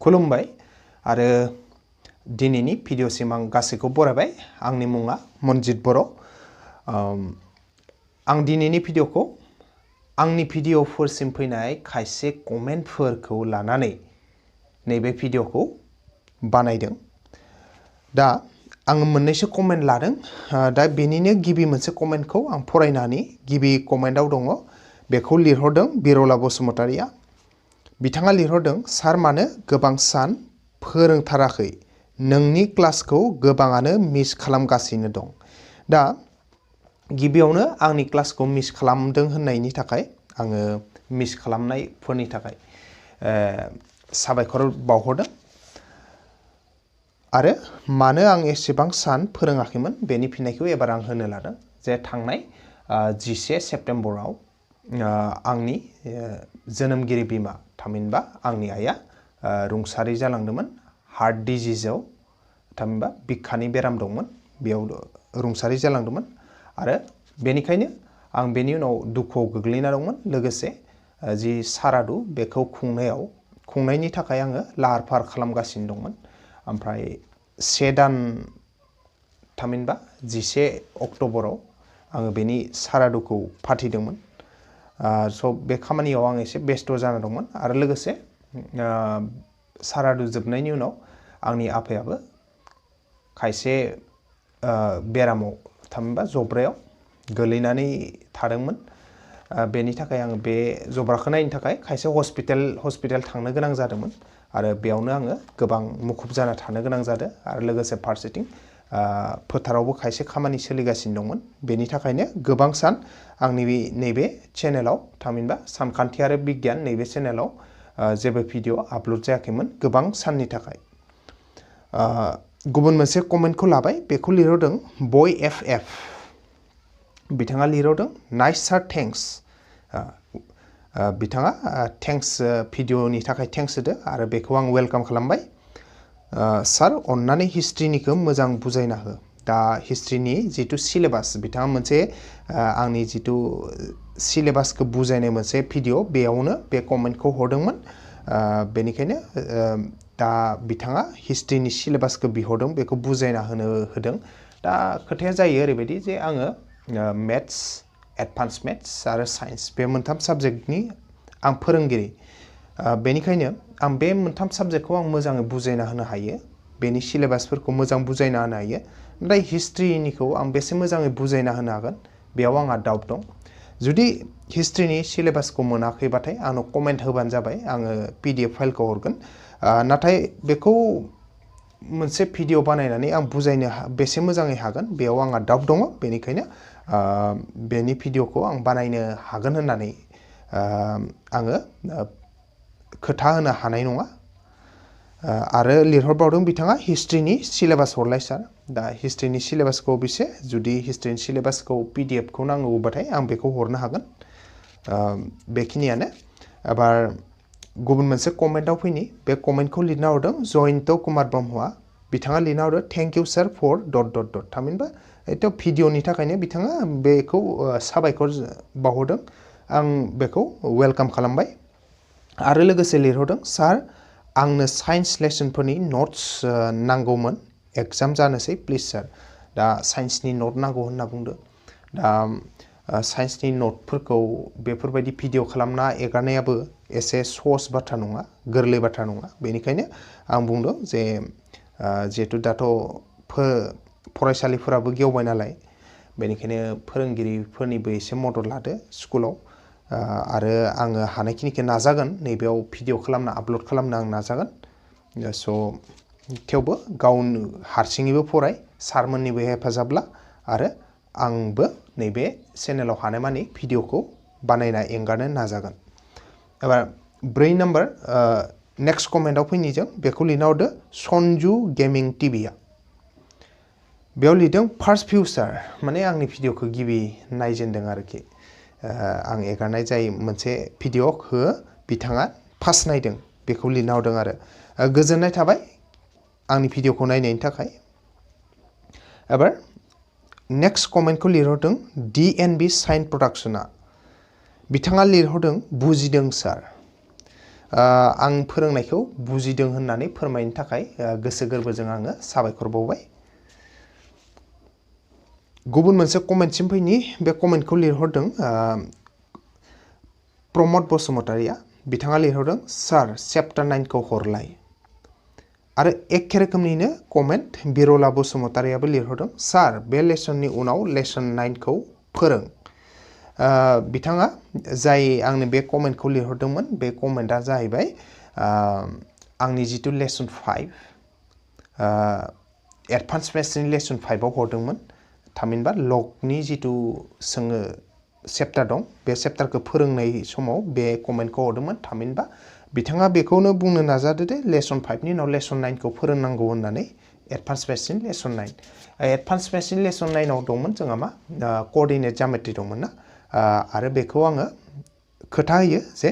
खुलुमबाय आरो दिनैनि भिडिअसिम आं गासैखौ बरायबाय। आंनि मुङा मनजित बर'। आं दिनैनि भिडिअखौ आंनि भिडिअफोरसिम फैनाय खायसे कमेन्टफोरखौ लानानै नैबे भिडिअखौ बानायदों। दा आं मोननैसो कमेन्ट लादों। दा बेनिनो गिबि मोनसे कमेन्टखौ आं फरायनानै गिबि कमेन्टआव दङ। बेखौ लिरहरदों बिरला बसुमतारिया। बिथाङा लिरहरदों, सार मानो गोबां सान फोरोंथाराखै? नोंनि क्लासखौ गोबाङानो मिस खालामगासिनो दं। दा गिबियावनो आंनि क्लासखौ मिस खालामदों होननायनि थाखाय आङो मिस खालामनायफोरनि थाखाय साबायखर बावहरदों। आरो मानो आं एसेबां सान फोरोङाखैमोन बेनि फिननायखौ एबार आं होनो लादों। जे थांनाय 11 सेप्तेम्बराव आंनि जोनोमगिरि बिमा थामहिनबा आंनि आइया रुंसारि जालांदोंमोन। हार्ट डिजिजआव थामहिनबा बिखानि बेराम दंमोन, बेयाव रुंसारि जालांदोंमोन। आरो बेनिखायनो आं बेनि उनाव दुखुआव गोग्लैना दंमोन। लोगोसे जि सारादु बेखौ खुंनायनि थाखाय आङो लाहार फाहार खालामगासिनो दंमोन। ओमफ्राय 1 दान थामहिनबा 11 अक्ट'बराव आङो बेनि सारादुखौ फाथिदोंमोन। स' बे खामानियाव आं एसे बेस्थ' जाना दंमोन। आरो लोगोसे सारादु जोबनायनि उनाव आंनि आफायाबो खायसे बेरामाव थामहिनबा जब्रायाव गोलैनानै थादोंमोन। बेनि थाखाय आङो बे जब्राखौ नायनो थाखाय खायसे हस्पिटाल थांनो गोनां जादोंमोन। आरो बेयावनो आङो गोबां मुखुब जाना थानो गोनां जादों। आरो लोगोसे फारसेथिं फोथारावबो खायसे खामानि सोलिगासिनो दंमोन। बेनि थाखायनो गोबां सान आंनि नैबे चेनेलाव थामहिनबा सानखान्थि आरो बिगियान नैबे चेनेलाव जेबो भिडिअ आपल'ड जायाखैमोन गोबां साननि थाखाय। गुबुन मोनसे कमेन्टखौ लाबाय। बेखौ लिरहरदों बय एफ। बिथाङा लिरहरदों, नाइस सार थेंक्स। बिथाङा थेंक्स भिडिअनि थाखाय थेंक्स होदो आरो बेखौ आं वेलकाम खालामबाय। सार अन्नानै हिस्ट्रिनिखौ मोजां बुजायना हो। दा हिस्ट्रिनि जिथु सिलेबास बिथाङा मोनसे आंनि जिथु सिलेबासखौ बुजायनाय मोनसे भिडिअ बेयावनो बे कमेन्टखौ हरदोंमोन। बेनिखायनो दा बिथाङा हिस्ट्रिनि सिलेबासखौ बिहरदों, बेखौ बुजायना होदों। दा खोथाया जायो ओरैबायदि जे आङो मेथ्स, एडभान्स मेथ्स आरो साइन्स बे मोनथाम साबजेक्टनि आं फोरोंगिरि। बेनिखायनो आं बे मोनथाम साबजेक्टखौ आं मोजाङै बुजायना होनो हायो। बेनि सिलेबासफोरखौ मोजां बुजायना होनो हायो। नाथाय हिस्ट्रिनिखौ आं बेसे मोजाङै बुजायना होनो हागोन बेयाव आंहा डाउट दं। जुदि हिस्ट्रिनि सिलेबासखौ मोनाखैबाथाय आंनो कमेन्ट होबानो जाबाय, आङो PDF फाइलखौ हरगोन। नाथाय बेखौ मोनसे भिडिअ बानायनानै आं बुजायनो बेसे मोजाङै हागोन बेयाव आंहा डाउट दङ। बेनिखायनो बेनि भिडिअखौ आं बानायनो हागोन होननानै आङो खोथा होनो हानाय नङा। आरो लिरहरबावदों बिथाङा, हिस्ट्रिनि सिलेबास हरलाय सार। दा हिस्ट्रिनि सिलेबासखौ जुदि हिस्ट्रिनि सिलेबासखौ PDFखौ नांगौबाथाय आं बेखौ हरनो हागोन। बेखिनियानो। एबार गुबुन मोनसे कमेन्टआव फैनि। बे कमेन्टखौ लिरना हरदों जयन्त कुमार ब्रह्मआ। बिथाङा लिरना हरदों, थेंक इउ सार फर ... थामहिनबा भिडिअनि थाखायनो बिथाङा बेखौ साबायखर बावहरदों। आं बेखौ वेलकाम खालामबाय। आरो लोगोसे लिरहरदों, सार आंनो साइन्स लेसनफोरनि नट्स नांगौमोन, एग्जाम जानोसै प्लिज सार। दा साइन्सनि नट नांगौ होनना बुंदों। दा साइन्सनि नटफोरखौ बेफोरबायदि भिडिअ खालामना एगारनायाबो एसे सहस बाथ्रा नङा, गोरलै बाथ्रा नङा। बेनिखायनो आं बुंदों जे जिहेतु दाथ' फरायसालिफोराबो गेवबाय नालाय, बेनिखायनो फोरोंगिरिफोरनिबो एसे मदद लादो स्कुलाव। आरो आङो हानायखिनिखौ नाजागोन, नैबेयाव भिडिअ खालामना आपल'ड खालामनो आं नाजागोन। स' थेवबो गावनो हारसिङैबो फराय, सारमोननिबो हेफाजाब ला, आरो आंबो नैबे चेनेलाव हानायमानि भिडिअखौ बानायना एंगारनो नाजागोन। एबार 4 नाम्बार नेक्स्ट कमेन्टआव फैनि जों। बेखौ लिरना हरदो सन्जु गेमिं टिभिआ। बेयाव लिरदों, फार्स्ट भिउ सार। माने आंनि भिडिअखौ गिबि नायजेनदों आरोखि। आं एगारनाय जाय मोनसे भिडिअखौ बिथाङा फार्स्ट नायदों बेखौ लिरना हरदों। आरो गोजोननाय थाबाय आंनि भिडिअखौ नायनायनि थाखाय। एबार नेक्स्ट कमेन्टखौ लिरहरदों DNB साइन प्रडाक्शनआ। बिथाङा लिरहरदों, बुजिदों सार। आं फोरोंनायखौ बुजिदों होननानै फोरमायनो थाखाय गोसो गोरबोजों आङो साबायखर बावबाय। गुबुन मोनसे कमेन्टसिम फैनि बे कमेन्टखौ लिरहरदों प्रमद बसुमतारिया। बिथाङा लिरहरदों सार चेप्टार 9 खौ हरलाय। आरो एखे रोखोमनिनो कमेन्ट बिरला बसुमतारियाबो लिरहरदों सार बे लेसननि उनाव लेसन 9 खौ फोरों। बिथाङा जाय आंनो बे कमेन्टखौ लिरहरदोंमोन बे कमेन्टआ जाहैबाय आंनि जितु लेसन 5 एडभान्स मेथ्सनि लेसन 5 आव हरदोंमोन। थामहिनबा लगनि जितु जोङो चेप्टार दं बे चेप्टारखौ फोरोंनाय समाव बे कमेन्टखौ हरदोंमोन। थामहिनबा बिथाङा बेखौनो बुंनो नाजादो दे लेसन 5 नि उनाव लेसन 9 खौ फोरोंनांगौ होननानै एडभान्स मेथ्सनि लेसन 9। एडभान्स मेथ्सनि लेसन 9 आव दंमोन जोंहा मा कअर्डिनेट ज्यामेट्रि दंमोन ना। आरो बेखौ आङो खोथा होयो जे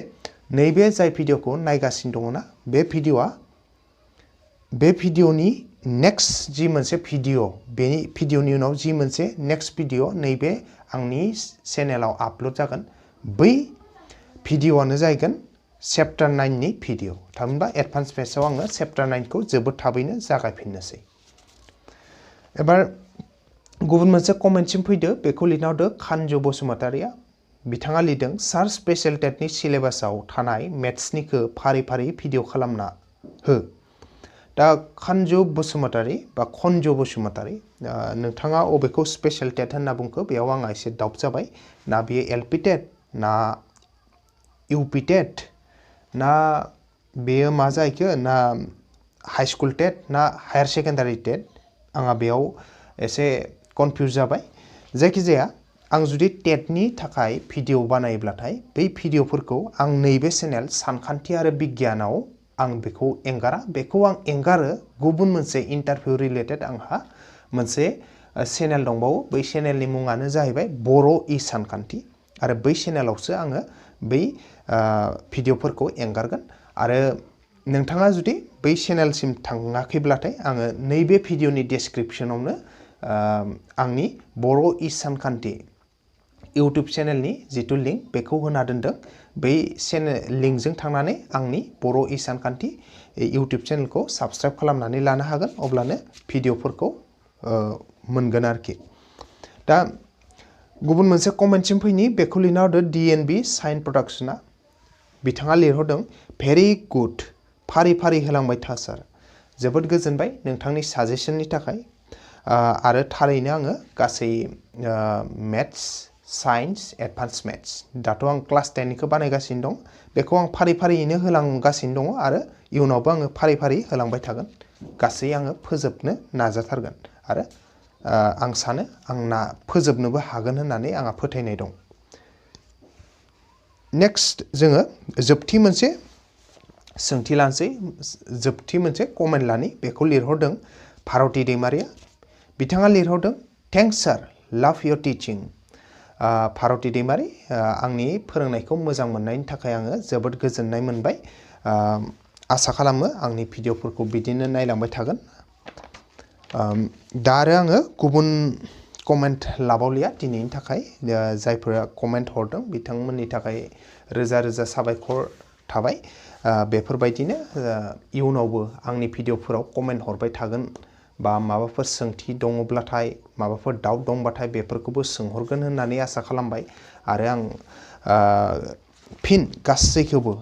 नैबे जाय भिडिअखौ नायगासिनो दङ ना बे भिडिअनि नेक्स्ट जि मोनसे भिडिअ बे भिडिअनि उनाव जि मोनसे नेक्स्ट भिडिअ नैबे आंनि चेनेलाव आपल'ड जागोन बै भिडिअआनो जाहैगोन चेप्टार 9 नि भिडिअ। थामहिनबा एडभान्स मेथ्सआव आङो चेप्टार 9 खौ जोबोद थाबैनो जागायफिननोसै। एबार गुबुन मोनसे कमेन्टसिम फैदो बेखौ लिरना हरदो खानजु बसुमतारिया। बिथाङा लिरदों सार स्पेशल टेटनि सिलेबासाव थानाय मेथ्सनिखौ फारि फारि भिडिअ खालामना हो। दा खानजु बसुमतारि बा खनजु बसुमतारि नोंथाङा अबेखौ स्पेशल टेट होनना बुंखो बेयाव आंहा एसे डाउट जाबाय। ना बेयो एलपि टेट ना इउपि टेट ना बेयो मा जाहैखो ना हाई स्कुल टेट ना हायार सेकेन्डारि टेट आंहा बेयाव एसे कनफिउज जाबाय। जायखिजाया आं जुदि टेटनि थाखाय भिडिअ बानायोब्लाथाय बै भिडिअफोरखौ आं नैबे चेनेल सानखान्थि आरो बिगियानाव आं बेखौ एंगारा। बेखौ आं एंगारो गुबुन मोनसे इन्टारभिउ रिलेटेड आंहा मोनसे चेनेल दंबावो। बै चेनेलनि मुङानो जाहैबाय बर' इ सानखान्थि आरो बै चेनेलावसो आङो बै भिडिअफोरखौ एंगारगोन। आरो नोंथाङा जुदि बै चेनेलसिम थाङाखैब्लाथाय आङो नैबे भिडिअनि डेसक्रिपसनावनो आंनि बर' इ सानखान्थि इउटुब चेनेलनि जितु लिंक बेखौ होना दोनदों। बै लिंकजों थांनानै आंनि बर' इ सानखान्थि इउटुब चेनेलखौ साबस्क्राइब खालामनानै लानो हागोन। अब्लानो भिडिअफोरखौ मोनगोन आरोखि। दा गुबुन मोनसे कमेन्टसिम फैनि बेखौ लिरना हरदो DNB साइन प्रडाक्शना। बिथाङा लिरहरदों भेरि गुड फारि फारि होलांबाय था सार। जोबोद गोजोनबाय नोंथांनि साजेसननि थाखाय। आरो थारैनो आङो गासै मेथ्स साइन्स एडभान्स मेथ्स दाथ' आं क्लास 10 निखौ बानायगासिनो दं। बेखौ आं फारि फारियैनो होलांगासिनो दङ आरो इयुनावबो आङो फारि फारि होलांबाय थागोन। गासै आङो फोजोबनो नाजाथारगोन आरो आं सानो आं फोजोबनोबो हागोन होननानै आंहा फोथायनाय दं। नेक्स्ट जोङो जोबथि मोनसे सोंथि लानोसै जोबथि मोनसे कमेन्ट लानि बेखौ लिरहरदों भारती दैमारिया। बिथाङा लिरहरदों थेंक्स सार लाभ योर टिचिं। भारती दैमारि आंनि फोरोंनायखौ मोजां मोननायनि थाखाय आङो जोबोद गोजोननाय मोनबाय। आसा खालामो आंनि भिडिअफोरखौ बिदिनो नायलांबाय थागोन। दा आरो आङो गुबुन कमेन्ट लाबावलिया दिनैनि थाखाय। जायफोरा कमेन्ट हरदों बिथांमोननि थाखाय रोजा रोजा साबायखर थाबाय। बेफोरबायदिनो इयुनावबो आंनि भिडिअफोराव कमेन्ट हरबाय थागोन बा माबाफोर सोंथि दङब्लाथाय माबाफोर डाउट दंबाथाय बेफोरखौबो सोंहरगोन होननानै आसा खालामबाय। आरो आं फिन गासैखौबो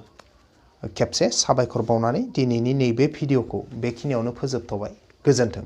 खेबसे साबायखर बावनानै दिनैनि नैबे भिडिअखौ बेखिनियावनो फोजोबथ'बाय। गोजोन्थों।